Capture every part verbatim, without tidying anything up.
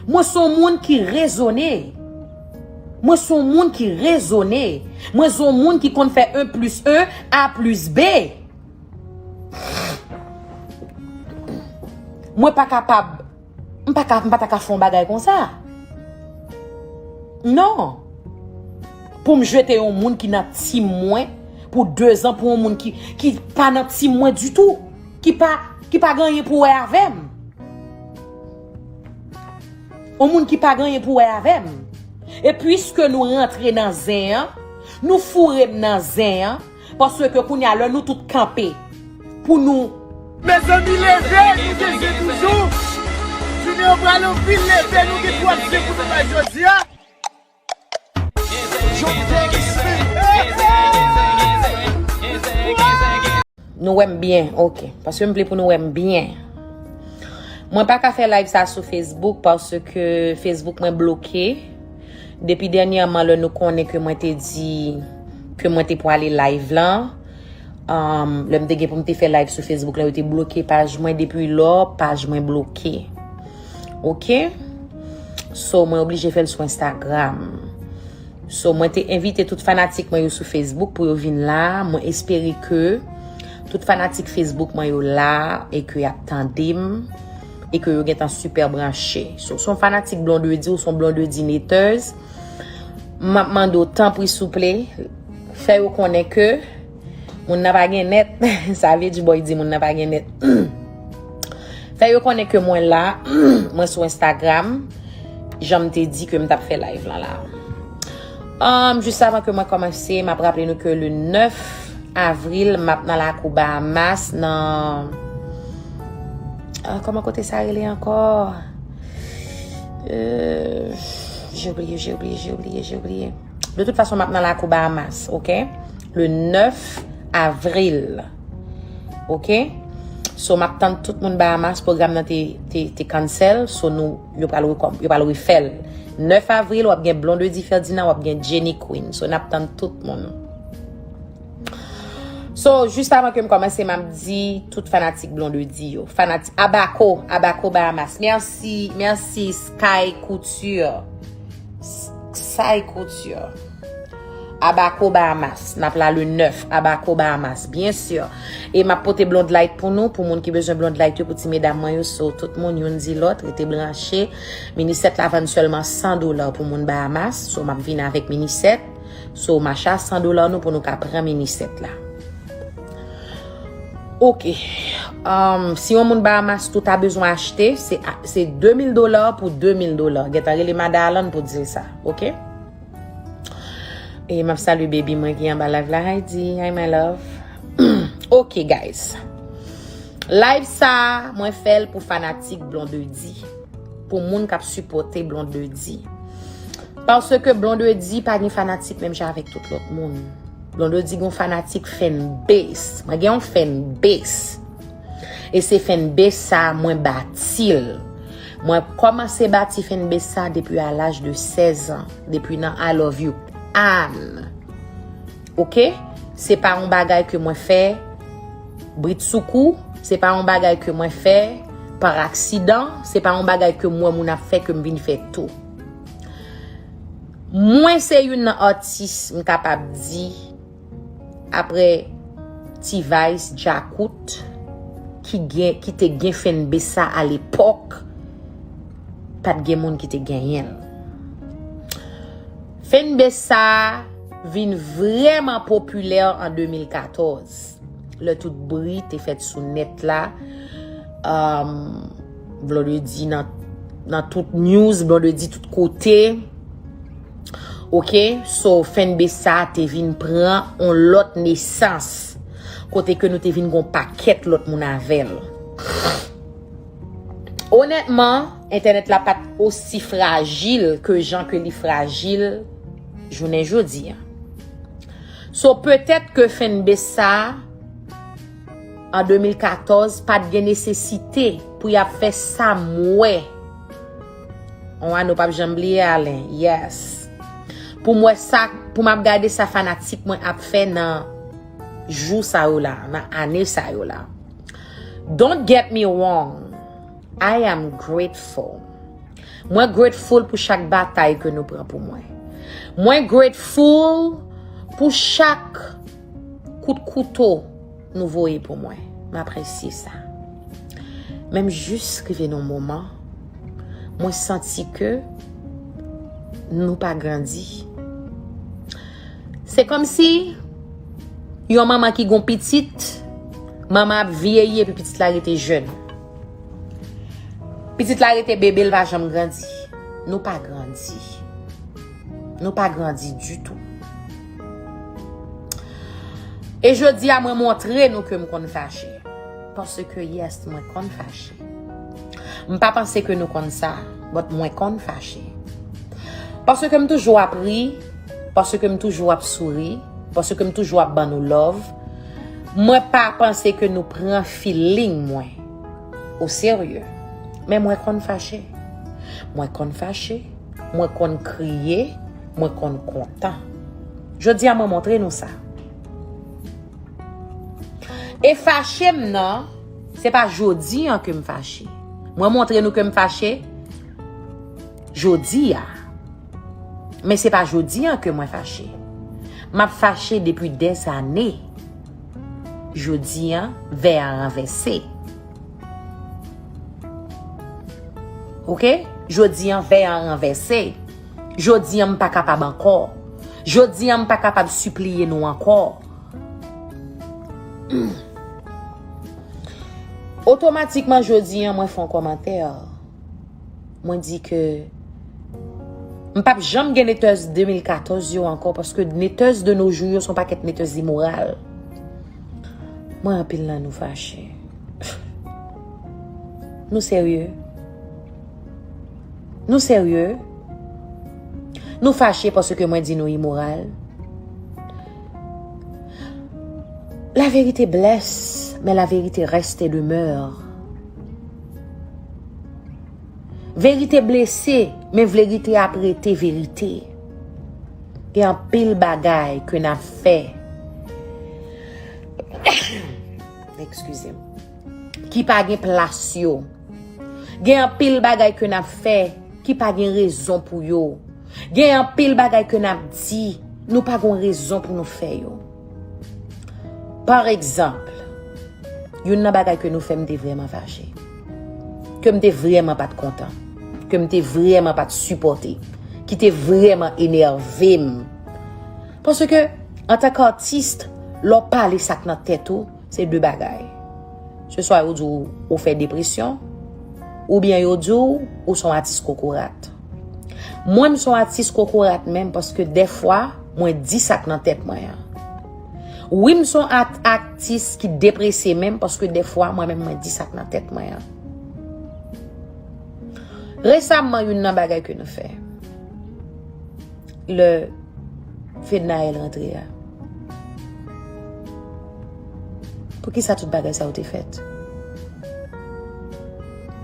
Mwen se yon moun ki rezone. Mwen se yon moun ki rezone. Mwen se yon moun ki konn fè en plis en a plis b. Mwen pa kapab, m pa ka, m pa ta ka fè yon bagay konsa. Non. Pou m jete yon moun ki nan tim mwen pou dezan pou yon moun ki, ki pa nan tim mwen ditou, ki pa, ki pa gen anyen pou wè avè m. Yon moun ki pa gen anyen pou wè avè m. E piske nou rantre nan zen an, nou foure m nan zen an, paske kounye a lè nou tout kanpe pou nou. Mezanmi, leve, nou gen zen toujou. Jounen an pral anpil, leve, nou gen twòp zen pou nou bay jodi a. Nou wè m byen, ok. Paske m vle pou nou wè m byen. Mwen pa ka fè live sa sou Facebook paske Facebook mwen bloke. Depi dènyèman, lè nou konnen ke mwen te di ke mwen te pwale live lan, um, lè m te gen pou m te fè live sou Facebook lan, yo te bloke paj mwen. Depi lò, paj mwen bloke. Ok? So, mwen oblije fè l sou Instagram. So, mwen te envite tout fanatik mwen yo sou Facebook pou yo vin la. Mwen espere ke tout fanatik Facebook mwen yo la e ke y ap tande m e ke yo gentan sipè branche. So, si w se yon fanatik Blondedy ou se yon Blondedy haters, m ap mande w, tanpri, souple, fè yo konnen ke moun nan pa gen nèt. Sa vle di, bòy, di moun nan pa gen nèt. Fè yo konnen ke mwen la, mwen sou Instagram, jan m te di ke m t ap fè live lan la. Um, jis avan ke mwen kòmanse, m ap raple nou ke le nèf avril, m ap nan lakou Bahamas, nan, ah, kòman kote sa rele ankò? Euh, j'ai oublié, j'ai oublié, j'ai oublié, j'ai oublié. De toute façon, m ap nan lakou Bahamas, ok? Le nèf avril. Ok? So, m ap tann tout moun Bahamas, pwogram nan te, te, te cancel. So, nou, yo pral rekòm-, yo pral refè l. Nèf avril, w ap gen Blondedy Ferdinand, w ap gen Jenny Queen. So, n ap tann tout moun. So, jis avan ke m kòmanse, m ap di tout fanatik Blondedy yo. Fanatik Abaco, Abaco Bahamas. Mèsi, mèsi Sky Couture. S-, Sky Couture. Abaco Bahamas. N ap la le nèf. Abaco Bahamas, byen si. E m ap pote Blonde Light pou nou, pou moun ki bezwen Blonde Light yo, pou ti medam mwen yo. So, tout moun, youn di lòt, rete branche. Minisèt la vann sèlman san dola pou moun Bahamas. So, m ap vin avèk minisèt. So, mache a san dola nou pou nou ka pran minisèt la. Ok. Um, si yon moun Bahamas tou ta bezwen achte, se, se de mil dola pou de mil dola. Gentan rele Mada Alan pou di l sa, ok? E m ap salye baby mwen ki anba live la. Hi, D. Hi, my love. Ok, guys. Live sa, mwen fè l pou fanatik Blondedy. Pou moun k ap sipòte Blondedy. Paske Blondedy pa gen fanatik menm jan avèk tout lòt moun. Blondedy gen yon fanatik fanbase. Mwen gen yon fanbase. E se fanbase sa mwen bati l. Mwen kòmanse bati fanbase sa depi a laj de sèz an. Depi nan I Love You Ann. Ok? Se pa yon bagay ke mwen fè britsoukou. Se pa yon bagay ke mwen fè pa aksidan. Se pa yon bagay ke m wè moun ap fè ke m vin fè tou. Mwen se youn nan atis, m kapab di, apre T-Vice, Djakout, ki gen, ki te gen fanbase sa alepòk, pa t gen moun ki te genyen l. Fanbase sa vin vrèman popilè an de mil katòz. Lè tout bri te fèt sou nèt la, um, Blondedy nan, nan tout news, Blondedy tout kote. Ok, so fanbase sa te vin pran yon lòt nesans. Kote ke nou te vin gon pakèt lòt moun avè l. Onètman, entènèt la pa t osi frajil ke jan ke li frajil jounen jodi a. So, petèt ke fanbase sa, an de mil katòz, pa t gen nesesite pou y ap fè sa m wè. On a nou p ap janm bliye Alen, yes. Pou m wè sa, pou m ap gade sa fanatik mwen ap fè nan jou sa yo la, nan ane sa yo la. Don't get me wrong, I am grateful. Mwen grateful pou chak batay ke nou pran pou mwen. Mwen grateful pou chak kout kouto nou voye pou mwen. M apresye sa. Men m jis rive nan moman, mwen santi ke nou pa grandi. Se kòmsi yon manman ki gon pitit, manman ap vyeyi epi pitit la rete jèn. Pitit la rete bebe, l pa janm grandi. Nou pa grandi. Nou pa grandi ditou. E jodi a, mwen montre nou ke m konn fache. Paske, yes, mwen konn fache. M pa panse ke nou konn sa, but mwen konn fache. Paske m toujou ap ri, paske m toujou ap souri, paske m toujou ap ban nou love. Mwen pa panse ke nou pran feeling mwen o serye. Men mwen konn fache. Mwen konn fache. Mwen konn kriye. Mwen konn kontan. Jodi a, mwen montre nou sa. E fache m nan, se pa jodi an ke m fache. Mwen montre nou ke m fache jodi a. Men se pa jodi an ke mwen fache. M ap fache depi dèzane. Jodi an, vè a ranvèse. Oke? Jodi an, vè a ranvèse. Jodi an, m pa kapab ankò. Jodi an, m pa kapab sipliye nou ankò. Otomatikman, jodi an, mwen fè yon kòmantè. Mwen di ke m p ap janm gen netèz de mil katòz yo ankò, paske netèz de nos jours yo se yon pakèt netèz imoral. Mwen anpil nan nou fache. Nou serye? Nou serye? Nou fache paske mwen di nou imoral? La vérité blesse, mais la vérité reste et demeure. Verite blese, men verite ap rete verite. Gen anpil bagay ke n ap fè, eskize m, ki pa gen plas yo. Gen anpil bagay ke n ap fè ki pa gen rezon pou yo. Gen anpil bagay ke n ap di, nou pa gon rezon pou nou fè yo. Pa egzanp, youn nan bagay ke nou fè, m te vrèman fache. Ke m te vrèman pa t kontan. Ke m te vrèman pa t sipòte. Ki te vrèman enève m. Paske, antanke atis, lè w pale sa k nan tèt ou, se de bagay. Se swa yo di w ou fè depresyon, oubyen yo di w ou se yon atis kokorat. Mwen, m se yon atis kokorat menm, paske dèfwa, mwen di sa k nan tèt mwen an. Wi, m se yon at-, atis ki deprese menm, paske dèfwa, mwen menm, mwen di sa k nan tèt mwen an. Resamman, youn nan bagay ke nou fè, lè Fednaelle rantre a. Poukisa tout bagay sa yo te fèt?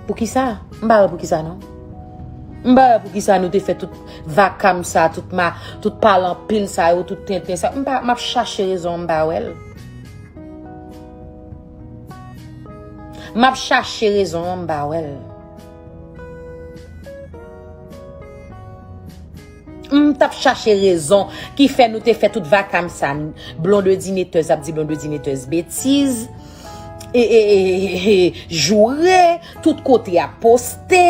Poukisa? M pa wè poukisa, non. M pa wè poukisa nou te fè tout vakam sa, tout ma-, tout pale anpil sa yo, tout tenten sa. M pa, m ap chache rezon an, m pa wè l. M ap chache rezon an, m pa wè l. M t ap chache rezon ki fè nou te fè tout vakam sa. Blondedy netèz ap di Blondedy netèz betiz. E, e, e, e, e, joure, tout kote ap poste.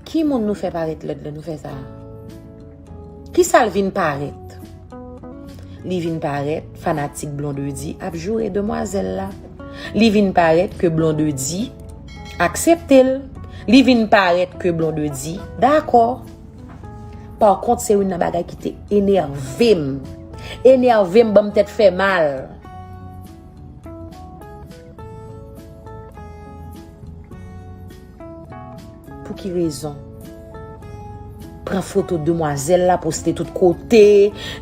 Ki moun nou fè parèt lòd lè nou fè sa? Kisa l vin parèt? Li vin parèt fanatik Blondedy ap joure demwazèl la. Li vin parèt ke Blondedy aksepte l. Li vin parèt ke Blondedy dakò. Pa kont, se youn nan bagay ki te enève m. Enève m, ban m tèt fè mal. Pou ki rezon? Pran foto demwazèl la, poste tout kote,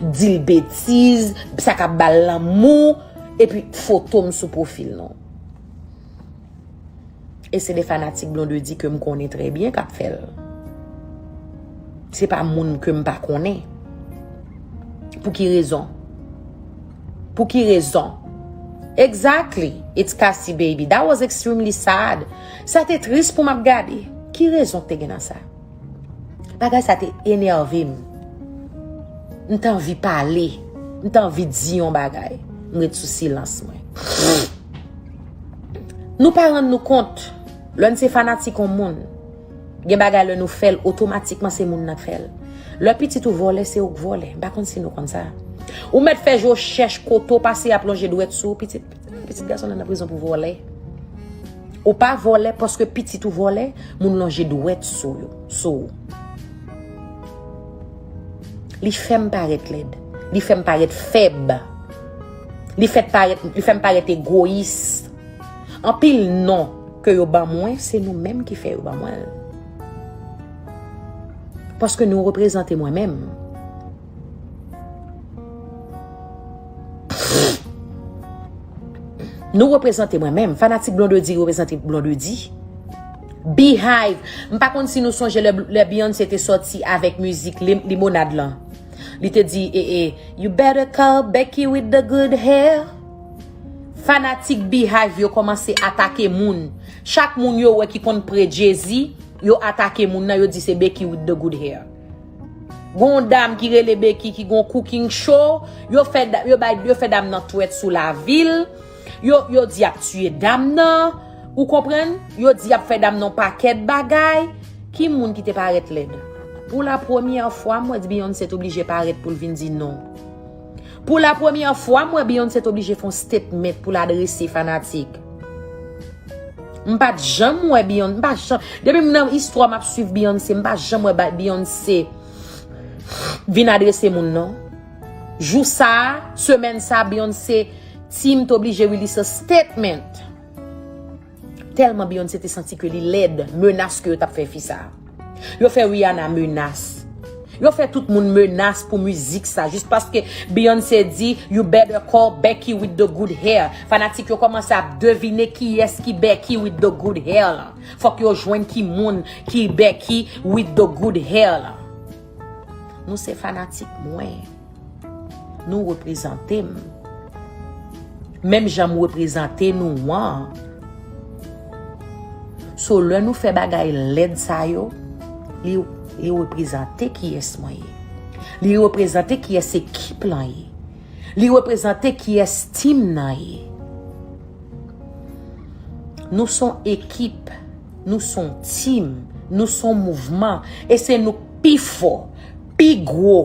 di l betiz, sa k ap ba l lanmou, epi foto m sou pwofil nou. E se de fanatik Blondedy ke m konnen trè byen k ap fè l. Se pa moun ke m pa konnen. Pou ki rezon? Pou ki rezon? Exactly. It's Cassie, baby. That was extremely sad. Sa te tris pou m ap gade. Ki rezon k te gen nan sa? Bagay sa te enève m. M te anvi pale. M te anvi di yon bagay. M ret sou silans mwen. Nou pa rann nou kont, lè n se fanatik yon moun, gen bagay lè nou fè l, otomatikman se moun nan k fè l. Lè pitit ou vòlè, se ou k vòlè. M pa konn si nou konn sa. Ou mèt fè je w chèch kote w pase, y ap lonje dwèt sou ou, pitit, pitit gason nan nan prizon pou vòlè. Ou pa vòlè paske pitit ou vòlè, moun lonje dwèt sou yo, sou ou. Li fè m parèt lèd. Li fè m parèt fèb. Li fè parèt, li fè m parèt egoyis. Anpil non ke yo ban mwen, se nou menm ki fè yo ban mwen l. Paske nou reprezante mwen menm. Nou reprezante mwen menm. Fanatik Blondedy reprezante Blondedy. Beehive. M pa konn si nou sonje lè, lè Beyoncé te sòti avèk mizik Lim-, Limonad lan. Li te di, e, e, "You better call Becky with the good hair." Fanatik Beehive yo kòmanse atake moun. Chak moun yo wè ki konn pre Jay-Z, yo atake moun nan, yo di se Becky with the good hair. Gon dam ki rele Becky ki gon cooking show, yo fè da-, yo bay, yo fè dam nan twèt sou lavil, yo, yo di ap tiye dam nan, ou konprann? Yo di ap fè dam nan pakèt bagay. Ki moun ki te parèt lèd? Pou la premyè fwa, m wè Beyoncé t oblije parèt pou l vin di non. Pou la premyè fwa, m wè Beyoncé t oblije fè yon statement pou l adrese fanatik. M pa t janm wè Beyoncé, m pa janm, depi m nan istwa m ap swiv Beyoncé, m pa janm wè ba-, Beyoncé vin adrese moun non. Jou sa a, semèn sa a, Beyoncé team t oblije release a statement. Tèlman Beyoncé te santi ke li lèd, menas ke yo t ap fè fi sa a. Yo fè Rihanna menas. Yo fè tout moun menas pou mizik sa, jis paske Beyoncé di, "You better call Becky with the good hair." Fanatik yo kòmanse ap devine kiyès ki Becky with the good hair lan. Fòk yo jwenn ki moun ki Becky with the good hair lan. Nou se fanatik mwen. Nou reprezante m. Menm jan m reprezante nou an. So, lè nou fè bagay lèd sa yo, li, li reprezante kiyès mwen ye. Li reprezante kiyès ekip lan ye. Li reprezante kiyès team nan ye. Nou se yon ekip, nou se yon team, nou se yon mouvman, e se nou k pi fò, pi gwo,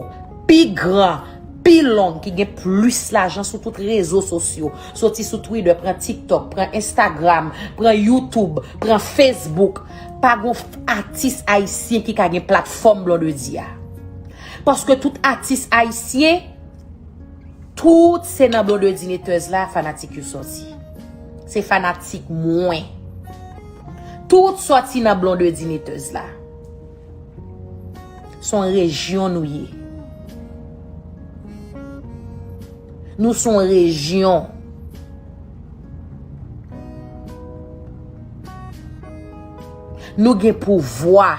pi gran, pi long, ki gen plis lajan sou tout rezo sosyo. Soti sou Twitter, pran TikTok, pran Instagram, pran YouTube, pran Facebook. Pa gon f-, atis ayisyen ki ka gen platfòm Blondedy a. Paske tout atis ayisyen, tout se nan Blondedy Netèz la fanatik yo sòti. Se fanatik mwen. Tout sòti nan Blondedy Netèz la. Se yon rejyon nou ye. Nou se yon rejyon. Nou gen pouvwa.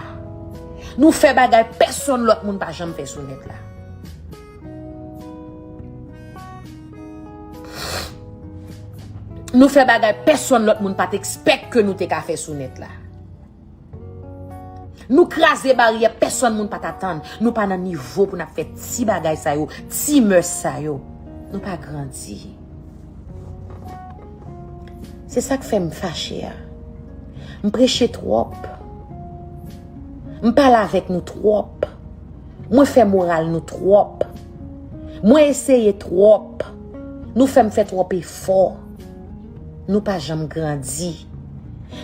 Nou fè bagay pèsonn lòt moun pa janm fè sou nèt la. Nou fè bagay pèsonn lòt moun pa t ekspèk ke nou te ka fè sou nèt la. Nou kraze baryè pèsonn moun pa t atann. Nou pa nan nivo pou n ap fè ti bagay sa yo, ti mès sa yo. Nou pa grandi. Se sa k fè m fache a. M preche twòp. M pale avèk nou twòp. Mwen fè moral nou twòp. Mwen eseye twòp. Nou fè m fè twòp efò. Nou pa janm grandi.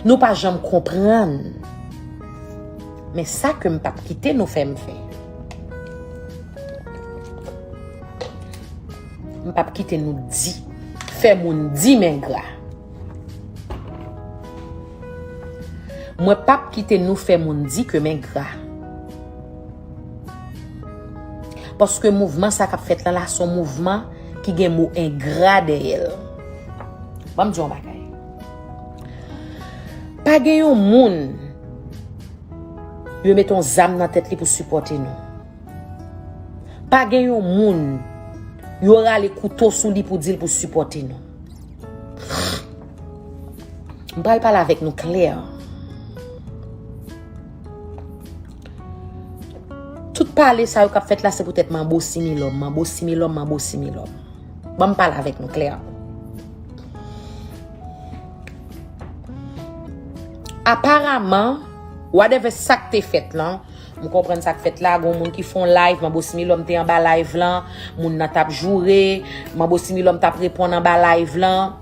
Nou pa janm konprann. Men sa ke m p ap kite nou fè m fè. M p ap kite nou di, fè moun di m engra. Mwen p ap kite nou fè moun di ke m engra. Paske mouvman sa k ap fèt la, la se yon mouvman ki gen mo engra dèyè l. Ban m di yon bagay. Pa gen yon moun yo mete yon zam nan tèt li pou sipòte nou. Pa gen yon moun yo rale kouto sou li pou di l pou sipòte nou. M pral pale avèk nou klè. pale sa yo k ap fèt la, se poutèt manbo similòm, manbo similòm, manbo similòm. Ban m pale avèk nou klè. Aparaman, whatever sa k te fèt lan, m konprann sa k fèt la, gon moun ki fè yon live, manbo similòm te anba live lan, moun nan t ap joure, manbo similòm t ap reponn anba live lan.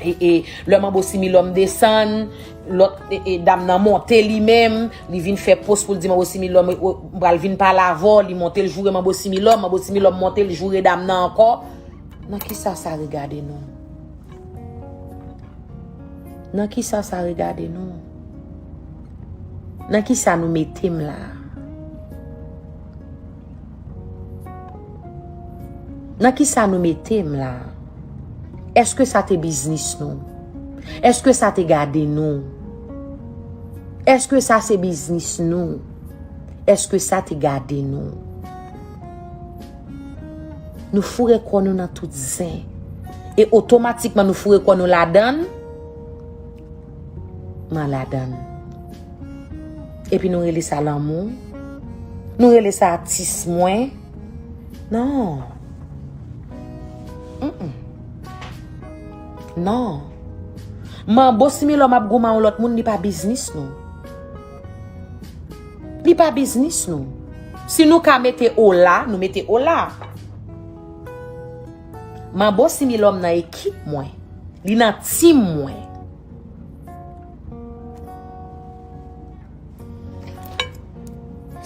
E, e, lè manbo similòm desann, lòt, e, e, dam nan monte li menm, li vin fè post pou l di manbo similòm, e, o, m pral vin pale avè w, li monte l joure manbo similòm, manbo similòm monte l joure dam nan ankò. Nan kisa sa regade nou? Nan kisa sa regade nou? Nan kisa nou mete m la? Nan kisa nou mete m la? Èske sa te biznis nou? Èske sa te gade nou? Èske sa se biznis nou? Èske sa te gade nou? Nou foure kò nou nan tout zen. E otomatikman nou foure kò nou ladann. Mwen ladann. Epi nou rele sa lanmou. Nou rele sa atis mwen. Non. Mm-mm. Non. Manbo similòm ap goumen yon lòt moun, li pa biznis nou. Li pa biznis nou. Si nou ka mete ola, nou mete ola. Manbo similòm nan ekip mwen. Li nan tim mwen.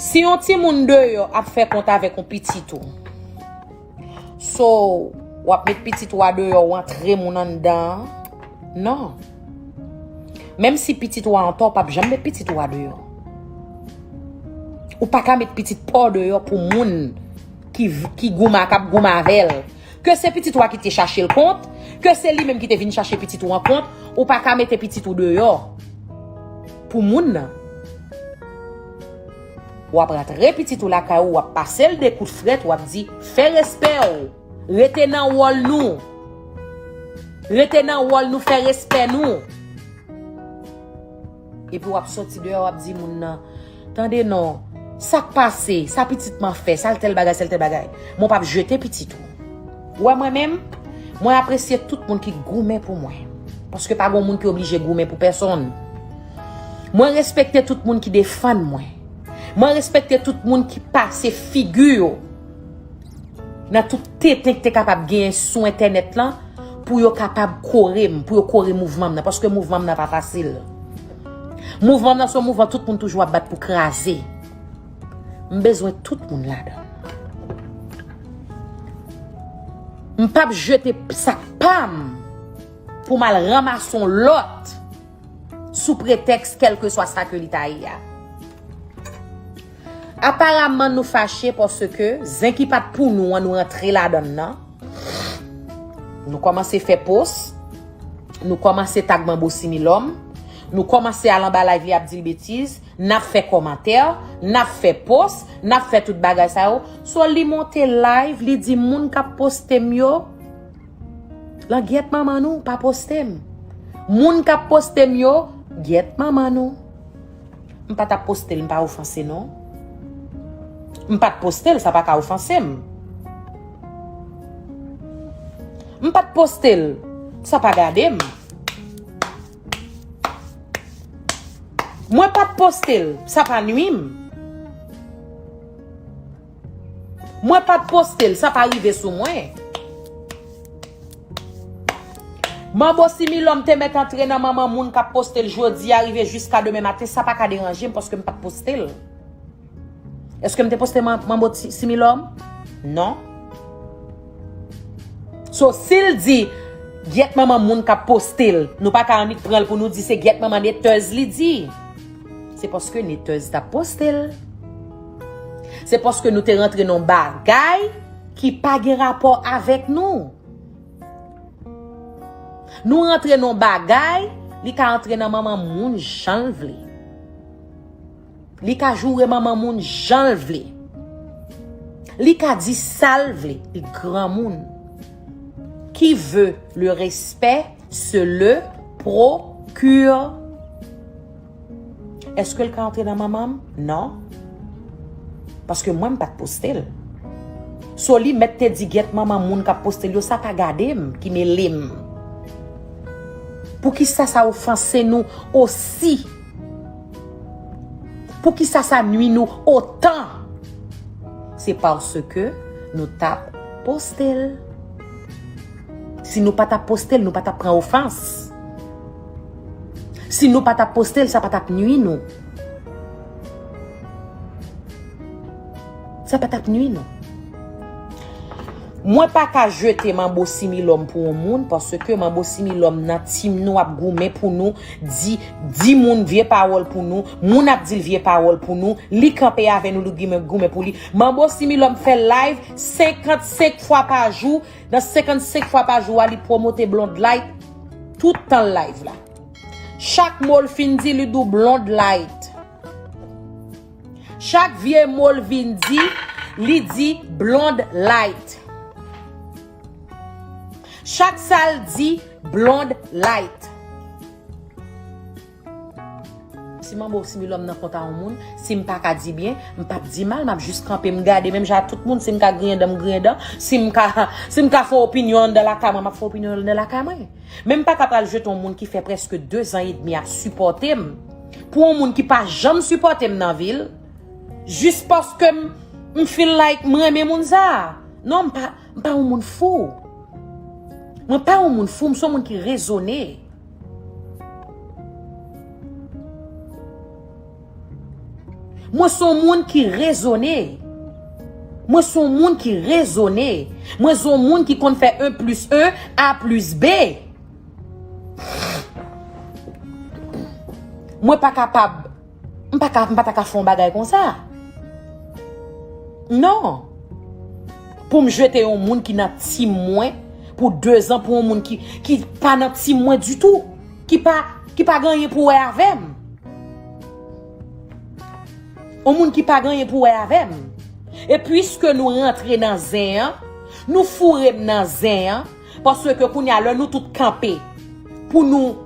Si yon timoun deyò ap fè kont avèk yon pitit ou, so, w ap met pitit ou a deyò, w antre moun anndan an? Non. Menm si pitit ou a antò, w p ap janm met pitit ou a deyò. Ou pa ka met pitit pa w deyò pou moun ki, ki goumen, k ap goumen avè l. Ke se pitit ou a ki te chache l kont, ke se li menm ki te vin chache pitit ou an kont, ou pa ka mete pitit ou deyò pou moun nan. W ap rantre pitit ou lakay ou, w ap pase l de kout frèt, w ap di, fè respè w, rete nan wòl nou. Rete nan wòl nou, fè respè nou. Epi w ap soti deyò, w ap di moun nan, tande non, sa k pase, sa pitit mwen fè, sa l tèl bagay, sa l tèl bagay. Men w p ap jete pitit ou. Ou wè mwen menm, mwen apresye tout moun ki goumen pou mwen. Paske pa gon moun ki oblije goumen pou pèsonn. Mwen respekte tout moun ki defann mwen. Mwen respekte tout moun ki pase figi yo nan tout tenten k te kapab genyen sou entènèt lan pou yo kapab kore m, pou yo kore mouvman m nan, paske mouvman m nan pa fasil. Mouvman m nan se yon mouvman tout moun toujou ap bat pou kraze. M bezwen tout moun ladan l. M p ap jete sa k pa m pou m al ranmase yon lòt sou pretèks kèlkeswa sa ke li ta ye a. Aparaman, nou fache paske zen ki pa t pou nou an, nou rantre ladan l nan. Nou kòmanse fè post, nou kòmanse tag Manbo Similòm, nou kòmanse al anba live li ap di l betiz, n ap fè kòmantè, n ap fè post, n ap fè tout bagay sa yo. So, li monte live, li di moun k ap poste m yo, lan gyèt manman nou, pa poste m. Moun k ap poste m yo, gyèt manman nou. M pa t ap poste l, m pa ofanse non. M pa t poste l, sa pa ka ofanse m. M pa t poste l, sa pa gade m. Mwen pa t poste l, sa pa nwi m. Mwen pa t poste l, sa pa rive sou mwen. Manbo Similòm te mèt antre nan manman moun k ap poste l jodi a rive jiska demen maten, sa pa ka deranje m paske m pa t poste l. Èske m te poste man- Manbo Ti- Similòm? Non. So, si l di, gyèt manman moun k ap poste l, nou pa ka annik pran l pou nou di se gyèt manman netèz li di. Se paske netèz t ap poste l. Se paske nou te rantre nan bagay ki pa gen rapò avèk nou. Nou rantre nan bagay, li ka rantre nan manman moun jan l vle. Li ka joure manman moun jan l vle. Li ka di sa l vle, li granmoun. Qui veut le respect se le procure. Èske l ka antre nan manman m? Non. Paske mwen, m pa t poste l. So, li mèt te di, "Gyèt manman moun k ap poste l yo, sa pa gade m ki mele m." Poukisa sa ofanse nou osi? Poukisa sa nwi nou otan? Se paske nou t ap poste l. Si nou pa t ap poste l, nou pa t ap pran ofans. Si nou pa t ap poste l, sa pa t ap nwi nou. Sa pa t ap nwi nou. Mwen pa ka jete Manbo Similòm pou yon moun, paske Manbo Similòm nan team nou ap goumen pou nou, di, di moun vye pawòl pou nou, moun ap di l vye pawòl pou nou, li kanpe avè nou, li goumen, goumen pou li. Manbo Similòm fè live senkannsenk fwa pa jou, nan senkannsenk fwa pa jou a, li pwomote Blonde Light tout tan live la. Chak mo l fin di, li di w Blonde Light. Chak vye mo l vin di, li di Blonde Light. Chak sa l di, Blonde Light. Si Manbo Similòm nan kont a yon moun, si m pa ka di byen, m p ap di mal, m ap jis kanpe, m gade, menm jan ak tout moun, si m ka griyen dan, m griyen dan, si m ka, si m ka fè opinyon anndan lakay mwen, m ap fè opinyon anndan lakay mwen. Men m pa ka pral jete yon moun ki fè prèske de zan edmi ap sipòte m, pou yon moun ki pa janm sipòte m nan vi l, jis paske m, m feel like m renmen moun sa a. Non, m pa, m pa yon moun fou. Mwen pa yon moun fou, m se yon moun ki rezone. Mwen se yon moun ki rezone. Mwen se yon moun ki rezone. Mwen se yon moun ki konn fè en plis en, A plis B. Mwen pa kapab, m pa ka, m pa ta ka fè yon bagay konsa. Non. Pou m jete yon moun ki nan team mwen pou de zan, pou yon moun ki, ki pa nan team mwen ditou, ki pa, ki pa gen anyen pou wè avè m. Yon moun ki pa gen anyen pou wè avè m. E piske nou rantre nan zen an, nou foure m nan zen an, paske kounye a lè nou tout kanpe pou nou,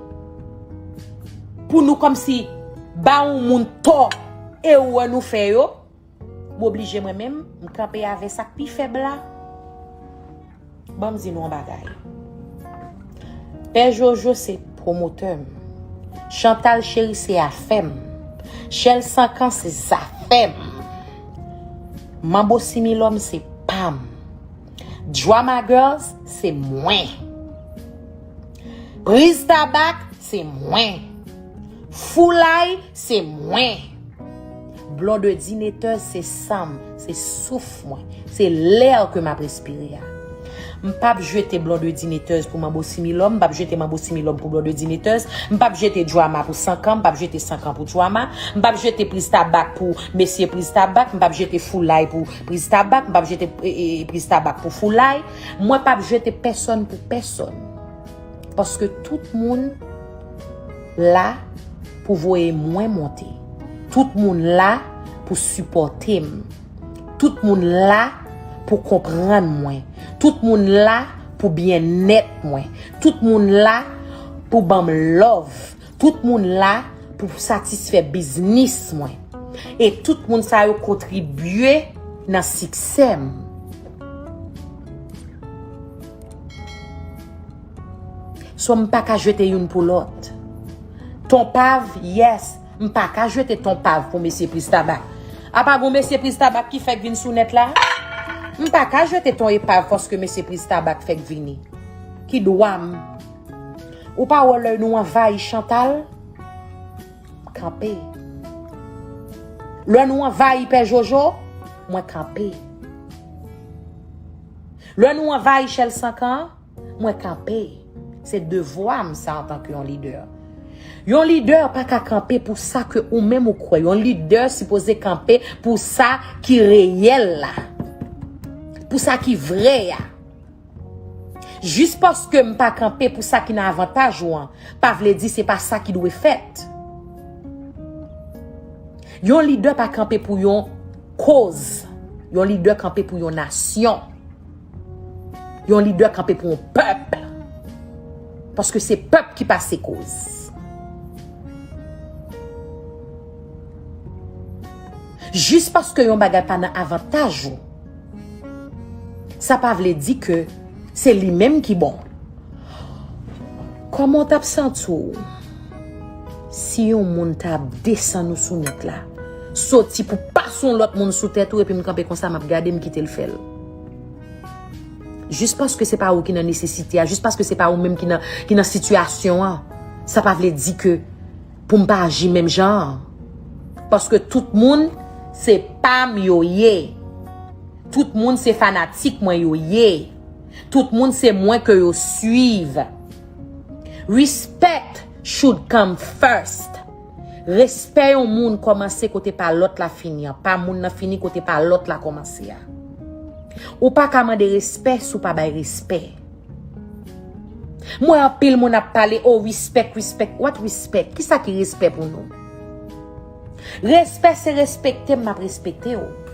pou nou kòmsi ba yon moun tò erè nou fè yo, m oblije mwen menm, m kanpe avè sa k pi fèb la. Ban m di nou yon bagay. Pè Jojo se pwomotè m. Chantal Cheri se afè m. Chèl Sankan se zafè m. Manbo Similòm se pa m. Drama Girls se mwen. Priz Tabak se mwen. Foulay se mwen. Blondedinetèz se san m, se souf mwen, se lè ke m ap respire a. M p ap jete Blondedinetèz pou Manbo Similòm, m p ap jete Manbo Similòm pou Blondedinetèz, m p ap jete Drama pou Sankan, m p ap jete Sankan pou Drama, m p ap jete Priz Tabak pou mesye Priz Tabak, m p ap jete Foulay pou Priz Tabak, m p ap jete, e, e, Priz Tabak pou Foulay. Mwen p ap jete pèsonn pou pèsonn. Paske tout moun la pou voye mwen monte. Tout moun la pou sipòte m. Tout moun la pou konprann mwen. Tout moun la pou byennèt mwen. Tout moun la pou ban m love. Tout moun la pou satisfè biznis mwen. E tout moun sa yo kontribye nan siksè m. So, m pa ka jete youn pou lòt. Ton Pav, yes, m pa ka jete Ton Pav pou mesye Priz Tabak. Apa gon mesye Priz Tabak ki fèk vin sou nèt la? M pa ka jete Ton Epav paske mesye Priz Tabak fèk vini. Ki dwa m? Ou pa wè lè nou anvayi Chantal? M kanpe. Lè nou anvayi Pè Jojo, mwen kanpe. Lè nou anvayi Chèl Sankan, mwen kanpe. Se devwa m sa antanke yon lidè. Yon lidè pa ka kanpe pou sa ke ou menm ou kwè. Yon lidè sipoze kanpe pou sa ki reyèl la. Pou sa ki vrè a. Jis paske m pa kanpe pou sa ki nan avantaj ou an, pa vle di se pa sa ki dwe fèt. Yon lidè pa kanpe pou yon koz. Yon lidè kanpe pou yon nasyon. Yon lidè kanpe pou yon pèp. Paske se pèp ki pase koz. Jis paske yon bagay pa nan avantaj ou, sa pa vle di ke se li menm ki bon. Kòman w t ap santi w si yon moun t ap desann ou sou nèt la, soti pou pase yon lòt moun sou tèt ou, epi m kanpe konsa, m ap gade, m kite l fè l? Jis paske se pa ou ki nan nesesite a, jis paske se pa ou menm ki nan, ki nan sitiyasyon an, sa pa vle di ke pou m pa aji menm jan an. Paske tout moun se pa m yo ye. Tout moun se fanatik mwen yo ye. Tout moun se mwen ke yo swiv. Respect should come first. Respè yon moun kòmanse kote pa lòt la fini an, pa moun nan fini kote pa lòt la kòmanse a. Ou pa ka mande respè si w pa bay respè. Mwen anpil moun ap pale, oh, respect, respect. What respect? Kisa ki respè pou nou? Respè se respekte m, m ap respekte w.